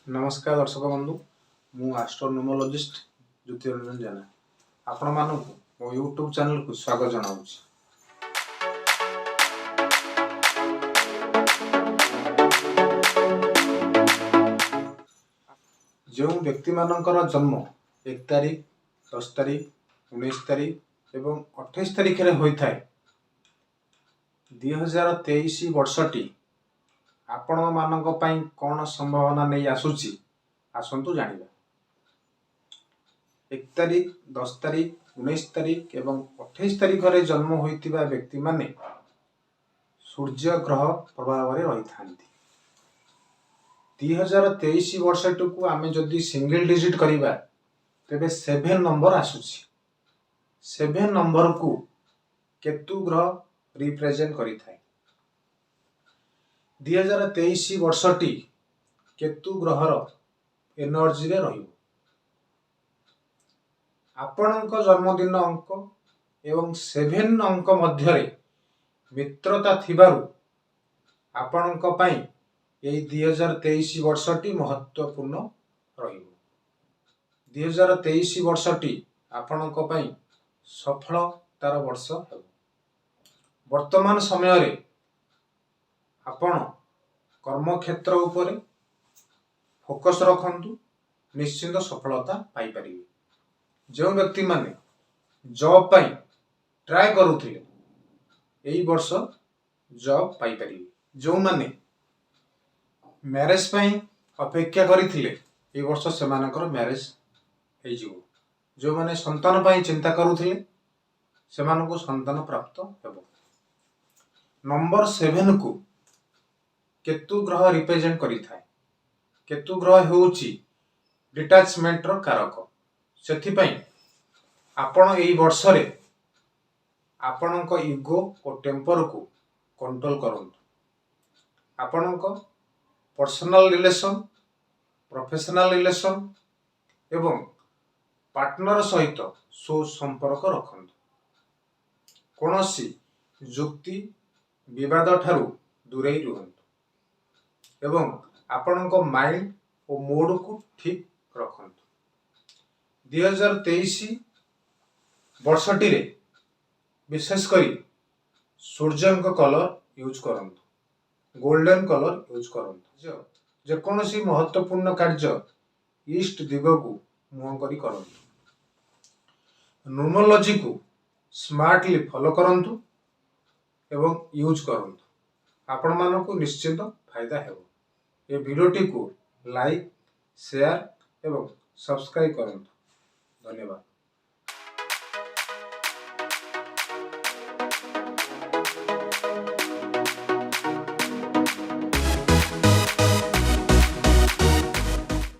ନମସ୍କାର ଦର୍ଶକ ବନ୍ଧୁ, ମୁଁ ଆଷ୍ଟ୍ରୋନୋମୋଲୋଜିଷ୍ଟ ଜ୍ୟୋତିରଞ୍ଜନ ଜେନା ଆପଣମାନଙ୍କୁ ମୋ ୟୁଟ୍ୟୁବ୍ ଚ୍ୟାନେଲକୁ ସ୍ୱାଗତ ଜଣାଉଛି। ଯେଉଁ ବ୍ୟକ୍ତିମାନଙ୍କର ଜନ୍ମ 1 ତାରିଖ, 10 ତାରିଖ, 19 ତାରିଖ ଏବଂ 28 ତାରିଖରେ ହୋଇଥାଏ, 2023 ବର୍ଷଟି ଆପଣମାନଙ୍କ ପାଇଁ କ'ଣ ସମ୍ଭାବନା ନେଇ ଆସୁଛି, ଆସନ୍ତୁ ଜାଣିବା। 1 ତାରିଖ, 10 ତାରିଖ, 19 ତାରିଖ ଏବଂ 28 ତାରିଖରେ ଜନ୍ମ ହୋଇଥିବା ବ୍ୟକ୍ତିମାନେ ସୂର୍ଯ୍ୟ ଗ୍ରହ ପ୍ରଭାବରେ ରହିଥାନ୍ତି। 2023 ବର୍ଷଟିକୁ ଆମେ ଯଦି ସିଙ୍ଗଲ ଡିଜିଟ୍ କରିବା, ତେବେ 7 ନମ୍ବର ଆସୁଛି। 7 ନମ୍ବରକୁ କେତୁ ଗ୍ରହ ରିପ୍ରେଜେଣ୍ଟ କରିଥାଏ। 2023 ବର୍ଷଟି କେତୁ ଗ୍ରହର ଏନର୍ଜିରେ ରହିବ। ଆପଣଙ୍କ ଜନ୍ମଦିନ ଅଙ୍କ ଏବଂ 7 ଅଙ୍କ ମଧ୍ୟରେ ମିତ୍ରତା ଥିବାରୁ ଆପଣଙ୍କ ପାଇଁ ଏଇ 2023 ବର୍ଷଟି ମହତ୍ତ୍ୱପୂର୍ଣ୍ଣ ରହିବ। 2023 ବର୍ଷଟି ଆପଣଙ୍କ ପାଇଁ ସଫଳତାର ବର୍ଷ ହେବ। ବର୍ତ୍ତମାନ ସମୟରେ ଆପଣ କର୍ମକ୍ଷେତ୍ର ଉପରେ ଫୋକସ୍ ରଖନ୍ତୁ, ନିଶ୍ଚିନ୍ତ ସଫଳତା ପାଇପାରିବେ। ଯେଉଁ ବ୍ୟକ୍ତିମାନେ ଜବ୍ ପାଇଁ ଟ୍ରାଏ କରୁଥିଲେ, ଏଇ ବର୍ଷ ଜବ୍ ପାଇପାରିବେ। ଯେଉଁମାନେ ମ୍ୟାରେଜ୍ ପାଇଁ ଅପେକ୍ଷା କରିଥିଲେ, ଏଇ ବର୍ଷ ସେମାନଙ୍କର ମ୍ୟାରେଜ୍ ହେଇଯିବ। ଯେଉଁମାନେ ସନ୍ତାନ ପାଇଁ ଚିନ୍ତା କରୁଥିଲେ, ସେମାନଙ୍କୁ ସନ୍ତାନ ପ୍ରାପ୍ତ ହେବ। ନମ୍ବର 7କୁ କେତୁ ଗ୍ରହ ରିପ୍ରେଜେଣ୍ଟ କରିଥାଏ। କେତୁ ଗ୍ରହ ହେଉଛି ଡିଟାଚମେଣ୍ଟର କାରକ। ସେଥିପାଇଁ ଆପଣ ଏଇ ବର୍ଷରେ ଆପଣଙ୍କ ଇଗୋ ଓ ଟେମ୍ପରକୁ କଣ୍ଟ୍ରୋଲ କରନ୍ତୁ। ଆପଣଙ୍କ ପର୍ସନାଲ ରିଲେସନ, ପ୍ରଫେସନାଲ ରିଲେସନ ଏବଂ ପାର୍ଟନର ସହିତ ସୁସମ୍ପର୍କ ରଖନ୍ତୁ। କୌଣସି ଯୁକ୍ତି ବିବାଦ ଠାରୁ ଦୂରେଇ ରୁହନ୍ତୁ ଏବଂ ଆପଣଙ୍କ ମାଇଣ୍ଡ ଓ ମୁଡକୁ ଠିକ୍ ରଖନ୍ତୁ। 2023 ବର୍ଷଟିରେ ବିଶେଷ କରି ସୂର୍ଯ୍ୟଙ୍କ କଲର ୟୁଜ୍ କରନ୍ତୁ, ଗୋଲ୍ଡେନ କଲର ୟୁଜ୍ କରନ୍ତୁ। ଯେକୌଣସି ମହତ୍ତ୍ୱପୂର୍ଣ୍ଣ କାର୍ଯ୍ୟ ଇଷ୍ଟ ଦିଗକୁ ମୁହଁ କରି କରନ୍ତୁ। ନ୍ୟୁମରୋଲୋଜିକୁ ସ୍ମାର୍ଟଲି ଫଲୋ କରନ୍ତୁ ଏବଂ ୟୁଜ୍ କରନ୍ତୁ, ଆପଣମାନଙ୍କୁ ନିଶ୍ଚିନ୍ତ ଫାଇଦା ହେବ। ଏ ଭିଡ଼ିଓଟିକୁ ଲାଇକ୍, ସେୟାର ଏବଂ ସବସ୍କ୍ରାଇବ୍ କରନ୍ତୁ। ଧନ୍ୟବାଦ।